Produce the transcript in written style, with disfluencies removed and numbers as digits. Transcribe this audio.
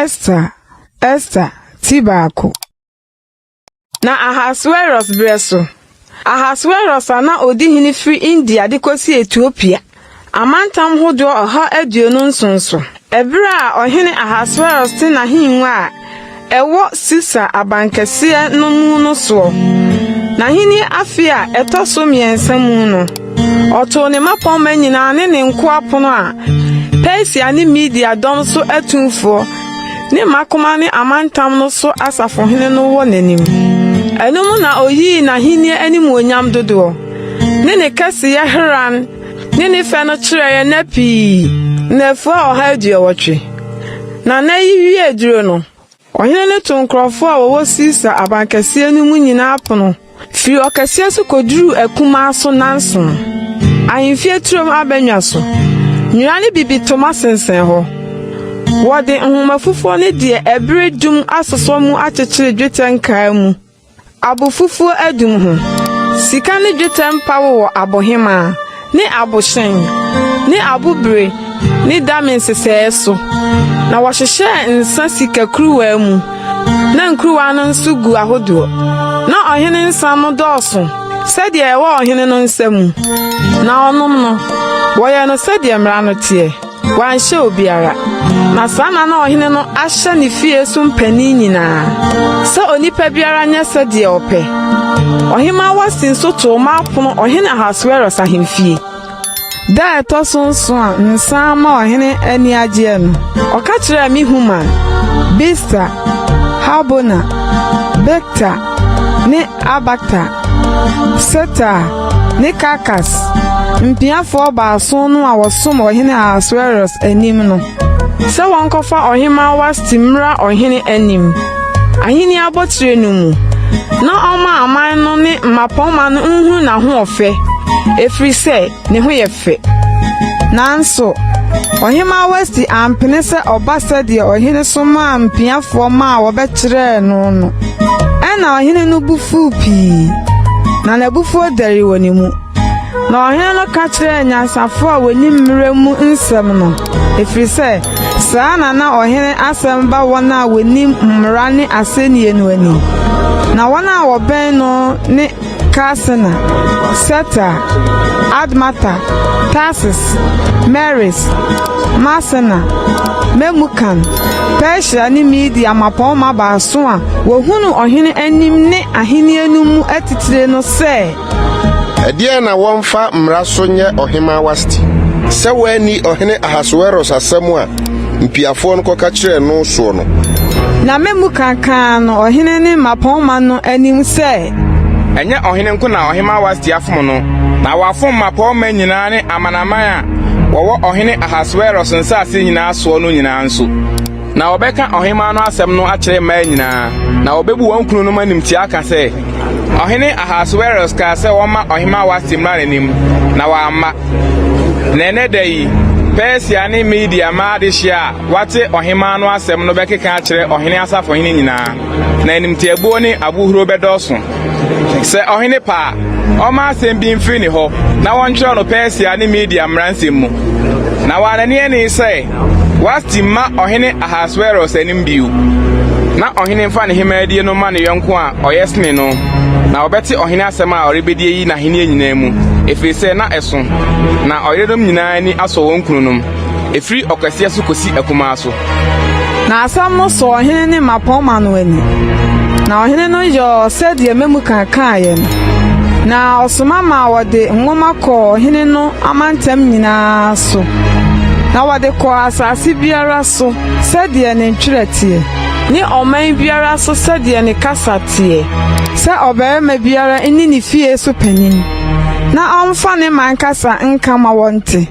Ester, Ester, ti baako. Na Ahasweros berɛ so, Ahasweros a na ɔdi hene firi India de kɔsi Etiopia, amantam hodoɔ 127 so. Ɛberɛ a ɔhene Ahasweros te n'ahengua a ɛwɔ Susa abankɛseɛ no mu no soɔ, n'ahennie afe a ɛtɔ so mmiɛnsa mu no, ɔtoo ne mmapɔmma nyinaa ne ne nkoa pono a Persia ne Media dɔm so atumfoɔ ne mmakoma ne amantam no so asafohene no wɔ n'anim. Ɛno mu na oyii n'ahenni animuonyam dodoɔ, ne ne kɛseyɛ hran ne ne fɛ no kyerɛeɛ nna pii, nnafua 180. Na nna yi wiee duro no, Ɔhene no too nkurɔfoɔ a wɔwɔ Susa abankɛseɛ no mu nyinaa pono, firi ɔkɛseɛ so kɔduruu akumaa so nnanson. Ahemfie turom abannwa so, nwera ne bibitoma sensɛn hɔ. Wɔde nhoma fufuo ne deɛ ɛbere dum asosɔ mu akyekyere dwetɛ nkaa mu. Abofufuo adum ho, sika ne dwetɛ mpa wowɔ abohemaa, ne abohyɛn, ne abobire ne dame nsesɛɛ so, na wɔhyehyɛɛ nsa sika kuruwa mu, na nkuruwa no nso gu ahodoɔ. Na ɔhene nsa no dɔɔso sɛdeɛ ɛwɔ ɔhene no nsa mu, na ɔnom no, wɔyɛɛ no sɛdeɛ mmara no teɛ. Wanhyɛ obiara. Na saa na na ɔhene no ahyɛ ne fie so mpanin nyinaa, sɛ onipa biara nyɛ sɛdeɛ ɔpɛ. Ɔhemmaa Wasti nso too mmaa pono ɔhene Ahasweros ahemfie. Da a ɛtɔ so nson a nsa ama ɔhene ani agyeɛ no, ɔka kyerɛɛ Mehuman, Bista, Harbona, Bigta, ne Abagta, Setar, ne Karkas, mpiafoɔ baason no a wɔsom ɔhene Ahasweros anim no, sɛ wɔnkɔfa ɔhemmaa Wasti mmra ɔhene anim, ahenni abotire no mu, na ɔmma aman no ne mmapɔmma no nhunu n'ahoɔfɛ, ɛfiri sɛ ne ho yɛ fɛ. Nanso, ɔhemmaa Wasti ampene sɛ ɔba sɛdeɛ ɔhene somaa mpiafoɔ maa wɔbɛkyerɛɛ no no. Ɛnna ɔhene no bo fuw pii, na n'abufuo dɛree wɔ ne mu. Na ɔhene no ka kyerɛɛ anyansafo a wɔnim mmara mu nsɛm no, ɛfiri sɛ saa na na ɔhene asɛm ba wɔn a wɔnim mmara ne asɛnnie no anim. Na wɔn a wɔbɛn no ne Karsena, Setar, Admata, Tarsis, Meres, Marsena, Memukan, Persia ne Media mmapɔmma baason a wɔhunuu ɔhene anim ne ahenni no mu atitire no sɛ. Ɛdeɛn na wɔmfa mmara so nyɛ Ɔhemmaa Wasti, sɛ wanni Ɔhene Ahasweros asɛm a mpiafoɔ no kɔka kyerɛɛ no soɔ no? Na Memukan kaa no ɔhene ne mmapɔmma no anim sɛ. Ɛnyɛ ɔhene nko na Ɔhemmaa Wasti afom no, na wafom mmapɔmma nyinaa ne amanaman a wɔwɔ Ɔhene Ahasweros nsase nyinaa soɔ no nyinaa nso. Na wɔbɛka ɔhemmaa no asɛm no akyerɛ mmaa nyinaa, na wɔbɛbu wɔn kununom animtiaa aka sɛ, 'Ɔhene Ahasweros kaa sɛ wɔmma Ɔhemmaa Wasti mmra n'anim, na wamma. Na ɛnnɛ da yi, Persia ne Media mmaa adehyeɛ a wɔate ɔhemmaa no asɛm no bɛkeka akyerɛ ɔhene asafohene nyinaa. Na animtiabuo ne abohuro bɛdɔɔso. Sɛ ɔhene pɛ a, ɔmma asɛm bi mfiri ne hɔ na wɔntwerɛ no Persia ne Media mmara nsɛm mu. Na wɔannane ani sɛ Wasti mma ɔhene Ahasweros anim bio, na ɔhene mfa ne hemmaadie no mma ne yɔnko a ɔyɛ sene no, na wɔbɛte ɔhene asɛm a ɔrebɛdie yi n'ahennie nyinaa mu, ɛfiri sɛ na ɛso, na ɔyerenom nyinaa ani asɔ wɔn kununom, ɛfiri ɔkɛseɛ so kɔsi akumaa so. Na asɛm no sɔɔ ɔhene ne mmapɔmma no ani. Na ɔhene no yɔɔ sɛdeɛ Memukan kaeɛ no, na ɔsoma maa wɔde nwoma kɔɔ ɔhene no amantam nyinaa so, na wɔde kɔɔ asase biara so sɛdeɛ ne ntwerɛ teɛ, ne ɔman biara so sɛdeɛ ne kasa teɛ, sɛ ɔbarima biara nni ne fie so panin, na ɔmfa ne man kasa nka ma wɔnte.